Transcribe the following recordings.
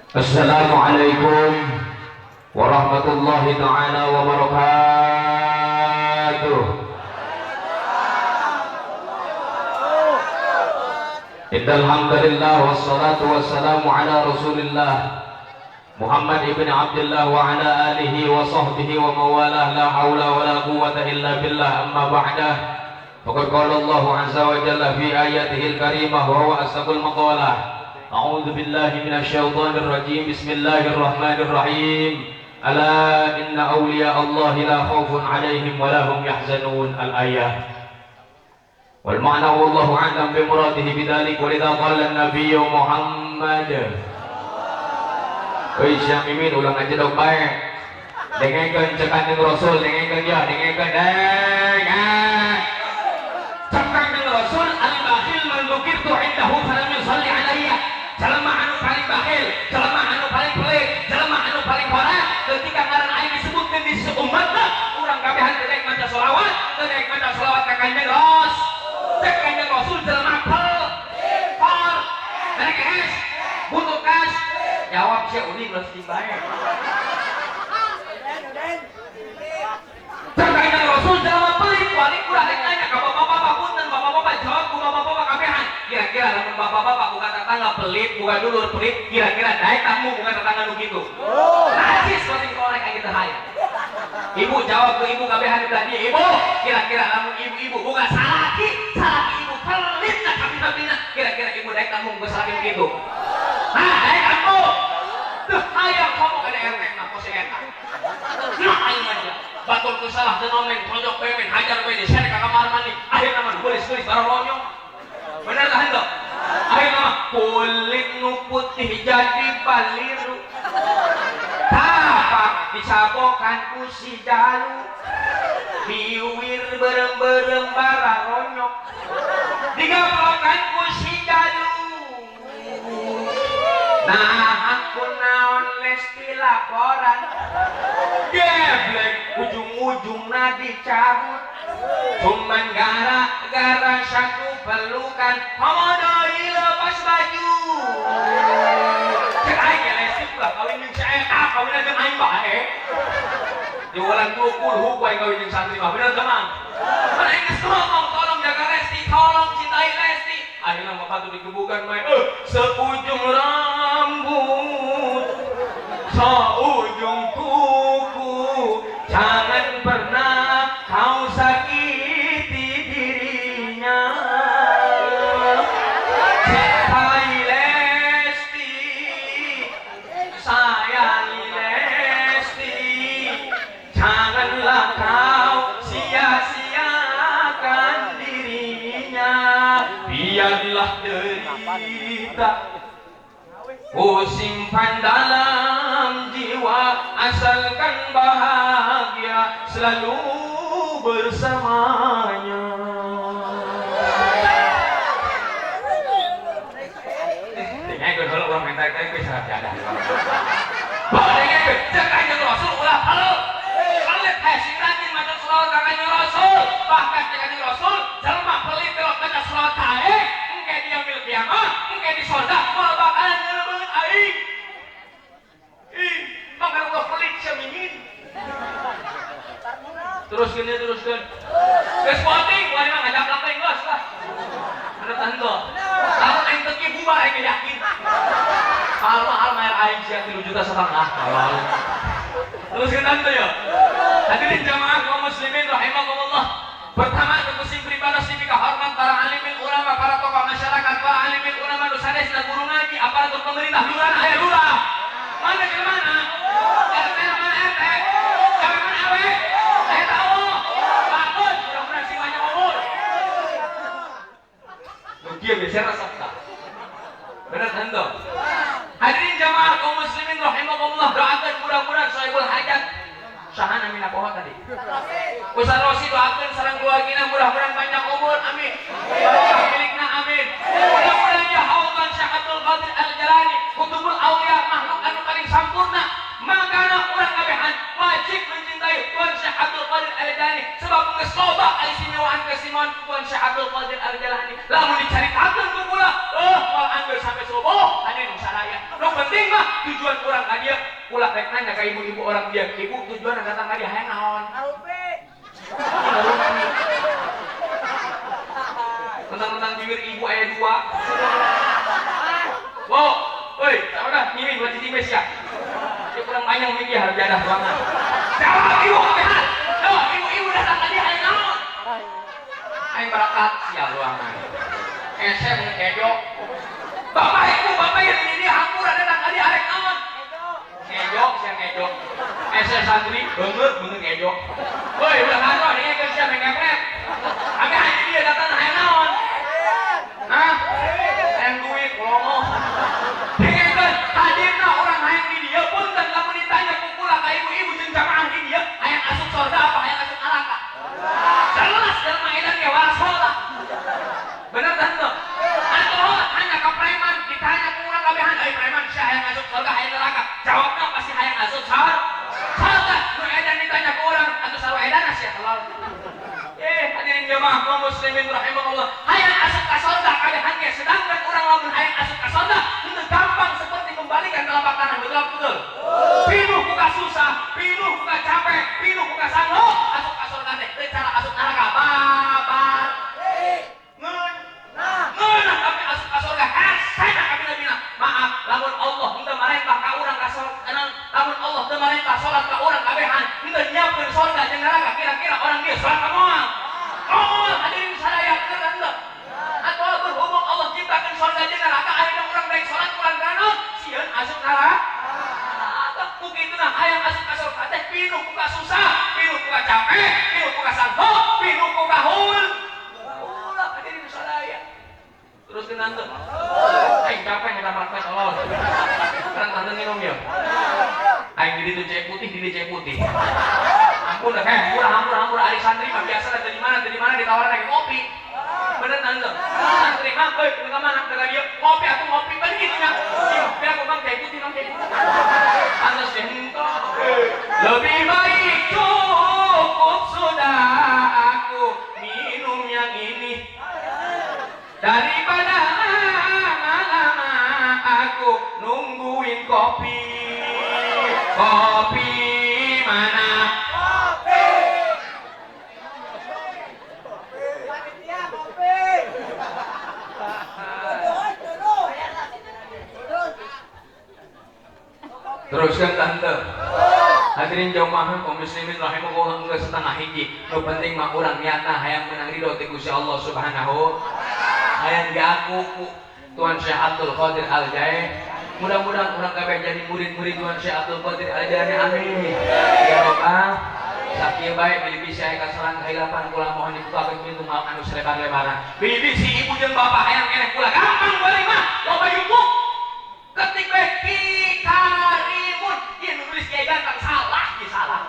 Assalamualaikum warahmatullahi taala wabarakatuh. Innal hamdalillah wassalatu wassalamu ala Rasulillah Muhammad ibn Abdullah wa ala alihi wa sahbihi wa mawalah, la haula wa la quwwata illa billah, amma ba'dah. Faqad qala Allahu azza wa jalla fi ayatihi al-karimah wa huwa asdaqul maqalah. A'udzu billahi minasy syaithanir rajim. Bismillahirrahmanirrahim. Ala inna awliya Allahi la khaufun 'alaihim wa la hum yahzanun. Al-ayah. Wal ma'na wallahu a'lam bi muradihi bidzalik wa lidza qala an-nabiy Muhammad. Oi siang mimin ulang aja dong bae. Dengekeun cek Kanjeng Rasul, dengekeun ya, dengekeun dengekeun. Cek Kanjeng Rasul al-bakhil man dzukirtu indahu falam yusalli alayya. Jelema anu paling bakhil, jelema anu paling pelit, jelema anu paling korak ketika ngaran aing disebutkeun di seumatna, urang kabehan teu daek maca selawat, teu daek maca selawat ka Kanjeng Rasul. Cek Kanjeng Rasul jelema pel, por, merek es, butuh kas. Jawab sih udah geus dibae. Cek Kanjeng Rasul jelema pelit, paling urang rek nanya ka bapak-bapak punten, bapak-bapak jawab ku bapak-bapak kabehan. Kira-kira lamun bapak-bapak bukan tetangga pelit, bukan dulur pelit, kira-kira daek tamu bukan tetangga nu kitu. Najis penting korek aing teu hayang. Ibu jawab ke ibu kabehan tadi, ibu, kira-kira lamun ibu-ibu bukan salaki, salaki ibu pelit tak kabina-bina, kira-kira ibu daek tamu bukan salaki nu kitu. Nah, daek tamu. Teu hayang komo ka RT mah kos eta. Nah, aing mah dia. Batur teu salah teu nomeng, tonjok bemen, hajar we disene ka kamar mandi. Akhirna mah geulis-geulis baroronyong. Bener tah henteu? Akhirna mah kulit nu putih jadi baliru. Tapak disabokan ku si jalu. Biwir berem-berem bararonyok. Digaplokan ku si jalu. Nah, aku naon lesti laporan. Geblek ujung-ujungna dicabut. Cuman gara-gara satu pelukan, komodoi lepas baju. Cek aing ge lesti ulah kawin jeung si eta, kawin jeung aing bae. Di wulan 20 ku aing kawin jeung santri mah, bener teu Mang? Mana aing geus ngomong, tolong jaga Lesti, tolong cintai Lesti. Akhirnya mah batu digebukan mah, seujung rambut, seujung kuku, jangan pernah kau sakiti dirinya. Cintai Lesti, sayangi Lesti, janganlah kau sia-siakan dirinya. Biarlah derita ku simpan dalam jiwa, asalkan bahagia selalu bersamanya. Dengekeun heula urang minta geus ada. Bawa dengekeun cek Kanjeng Rasul ulah pelit. Pelit heh sing rajin maca selawat ka Kanjeng Rasul. Bahkan cek Kanjeng Rasul jelema pelit telok maca selawat ka aing, engke di yaumil kiamah, engke di sorga moal bakalan nyeureun aing. Ih, mangga ulah pelit sia mingin. Teruskeun ya, teruskeun. Geus penting, wah mah ngajaplak teh geus lah. Bener tah henteu? Lamun aing teu ki bubar aing yakin. Mahal-mahal bayar aing sia 3,5 juta. Teruskeun tah ya. Hadirin jamaah kaum muslimin rahimakumullah. Pertama kusim pribadi sipika hormat para alimin ulama, para tokoh masyarakat, para alimin ulama nu sanesna guru ngaji, aparatur pemerintah, lurah aya lurah. Mana ke mana? RT mana RT? Awe mana awe? Saya tahu. Bagus, mudah-mudahan sing banyak umur. Nu kieu biasa resep tah. Bener henteu? Hadirin jamaah kaum muslimin rahimakumullah, doakeun mudah-mudahan sohibul hajat saha namina poho tadi. Ustaz Rosi doakeun sareng keluargina mudah-mudahan panjang umur, amin. Barokah milikna, amin. Mudah-mudahan ya Allah Syekh Abdul Qadir Al-Jailani, Qutubul Auliya, makhluk anu paling sampurna. Makana urang kabehan wajib mencintai Tuan Syekh Abdul Qadir Al-Jailani sebab geus loba kaistimewaan keistimewaan Tuan Syekh Abdul Qadir Al-Jailani. Lamun dicaritakeun ku kula, moal anggeus sampai subuh, hadirin sadaya. Nu penting mah mah tujuan urang ka dieu kula rek nanya ka ibu-ibu orang dia, ibu tujuan datang ka dieu hayang naon? Tentang-tentang bibir ibu aya dua. Wow, oi, udah ngiming buat cicing bes ya. Dia kurang panjang minggu ya, harus jadah ruangan. Jawab ibu kabehan. Jawab ibu-ibu datang tadi hayang naon? Hayang barakat sia ruangan. Esem kejo. Bapak ibu, bapak yang ini hampura datang tadi arek naon? Ngejo, sia ngejo. Ese santri beungeut beungeut ngejo. Woi, ulah ngaco dengekeun sia mengepret. Kabehan dia datang hayang naon? Hah? Hayang duit lomo. Dengekeun hadirna urang hayang di dieu punten lamun ditanya ku kula ka ibu-ibu jeung jamaah di dieu hayang asup surga apa hayang asup neraka? Jelas jelema edan ge waras heula. Bener tah henteu? Atuh hanya ka preman ditanya ku urang kabehan euy preman sia hayang asup surga hayang neraka? Jawabna pasti hayang asup surga. Nu edan ditanya ku urang atuh sarua edan sia telol. Hadirin jamaah kaum muslimin rahimakumullah. Hayang asup ka surga kabehan ge sedangkan urang lamun hayang asup ka surga henteu gampang seperti membalikan telapak tangan, betul betul. Pinuh ku kasusah, pinuh ku capek, pinuh ku kasanggup asup ka surga teh teu cara asup neraka babar. Ngeunah tapi asup ka surga hesena kabina-bina. Maaf, lamun Allah henteu marentah ka urang ka surga, lamun Allah teu marentah salat ka urang kabehan, henteu nyiapkeun surga jeung neraka, kira-kira orang dia salat ka moal? Moal hadirin sadaya bener henteu? Atau berhubung Allah ciptakeun surga jeung neraka ayeuna urang baik salat kurang naon? Sieun asup neraka. Ku kituna hayang asup ka surga teh pinuh ku kasusah, pinuh ku capek, pinuh ku kasanggup, pinuh ku kahul. Ulah hadirin sadaya. Terus kenan tuh. Aing capek ngedapatkan tolol. Sekarang tante minum ya. Aing di ditu cek putih, di cek putih. Ampun dah, hampura hampura ari santri mah biasa dah dari mana ditawarin lagi ngopi. Bener tante. Santri mah euy ka mana ka dieu ngopi atuh ngopi ban kitu nya. Biar aku mang cek putih, mang cek putih. Pantes deh henteu. Lebih baik cukup sudah aku minum yang ini daripada lama-lama aku nungguin kopi. Kopi mana? Kopi. Panitia kopi. Teruskan tante. Hadirin jamaah kaum muslimin rahimakumullah geus setengah hiji. Nu penting mah urang niatna hayang menang ridho ti Gusti Allah Subhanahu. Hayang diaku ku Tuan Syekh Abdul Qadir Al-Jailani. Mudah-mudahan urang kabeh jadi murid-murid Tuan Syekh Abdul Qadir Al-Jailani. Amin. Ya Rabbal. Sakieu bae bilih bisi aya kasalahan kahilapan kula mohon dibukakeun pintu maaf anu selebar-lebarna. Bilih bisi ibu jeung bapak hayang keneh kula gampang bari mah loba yupuk. Ketik bae Ki Karimun. Ieu nu nulis Kiai Ganteng salah, ieu salah.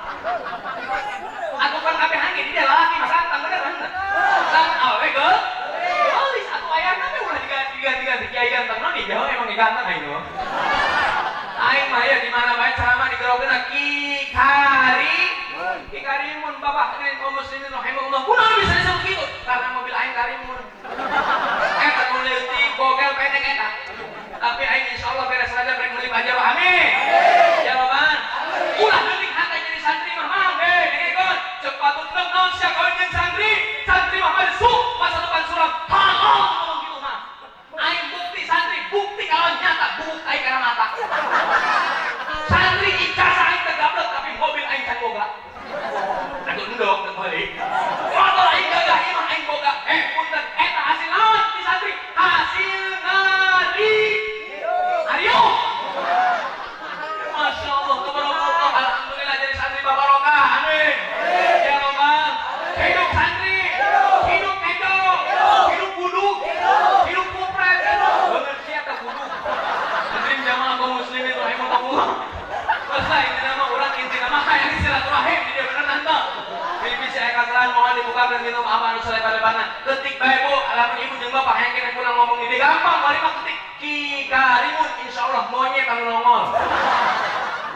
Atuh kan kabehan ge di dieu lalaki mah ganteng bener henteu? Lamun awewe geus geulis atuh ayana teh ulah diganti-ganti Kiai Ganteng naon jauh emang ganteng aing mah. Aing mah ya di mana bae ceramah digerokeunna Ki Kari Ki Karimun bapak hadirin kaum muslimin rahimakumullah. Kunaon bisa disebut kitu? Karena mobil aing Karimun. Eta nu leutik bogel pendek eta. Tapi aing insyaallah beres saja rek meuli Pajero. Amin. Ya Rabbal. Ulah leutik hate jadi santri mah mang dengekeun. Ceuk patut naon sia kawin jeung santri? Santri mah masuk masa depan suram. Halal ngomong kitu mah. Aing bukti santri, bukti kalau nyata bukti aing kana mata. Santri ijazah aing teu gablek tapi mobil aing can boga. Atuh endog teu balik. Motor aing gagah imah aing boga. Punten eta hasil naon di santri? Hasil ngari. Ayo. Masya Allah, tabarakallah. Alhamdulillah jadi santri barokah. Amin. Ya Rabbal. Hidup santri, hidup kejo, hidup buduk, hidup kupret. Bener sia teh buduk. Hadirin jamaah kaum muslimin rahimakumullah. Selesai intina mah urang intina mah hayang silaturahim di dieu bener tante. Bilih bisi aya kasalahan mohon dibukakeun minum apa anu salebar-lebarna. Ketik bae Bu, lamun ibu jeung bapak hayang keneh pulang ngomong di dieu gampang bari mah ketik Ki Karimun insyaallah monyet anu nongol.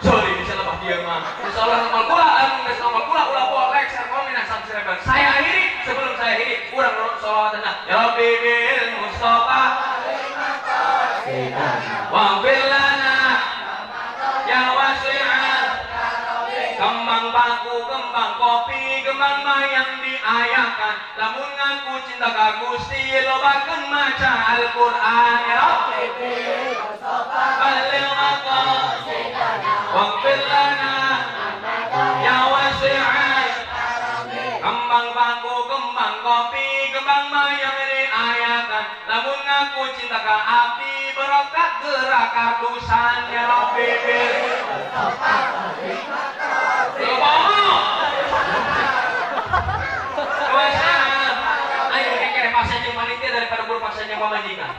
Sorry bisa lebah dia mah. Insyaallah nongol kula lamun geus nongol kula ulah poe like share komen dan subscribe. Saya akhiri sebelum saya akhiri urang sholawatan. Ya Rabbi bil Mustafa wa bil lana Kembang kopi, kembang mayang diayakan. Lamun ngaku cinta ka Gusti, lobakeun maca Al-Qur'an. Ya Rabbi, balligh maqasidana waghfir lana ya wasi'al. Kembang bangku, kembang kopi, kembang mayang diayakan. Lamun ngaku cinta ka api, berokat gerak kardusan. Ya Rabbi, daripada berpasanya pamajikan.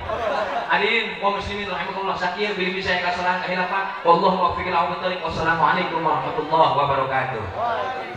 Hadirin kaum muslimin rahimakumullah, sakieu bilih bisa kasalahan kahilafan. Wallahu muwaffiq ila aqwamit thoriq. Wassalamualaikum warahmatullahi wabarakatuh.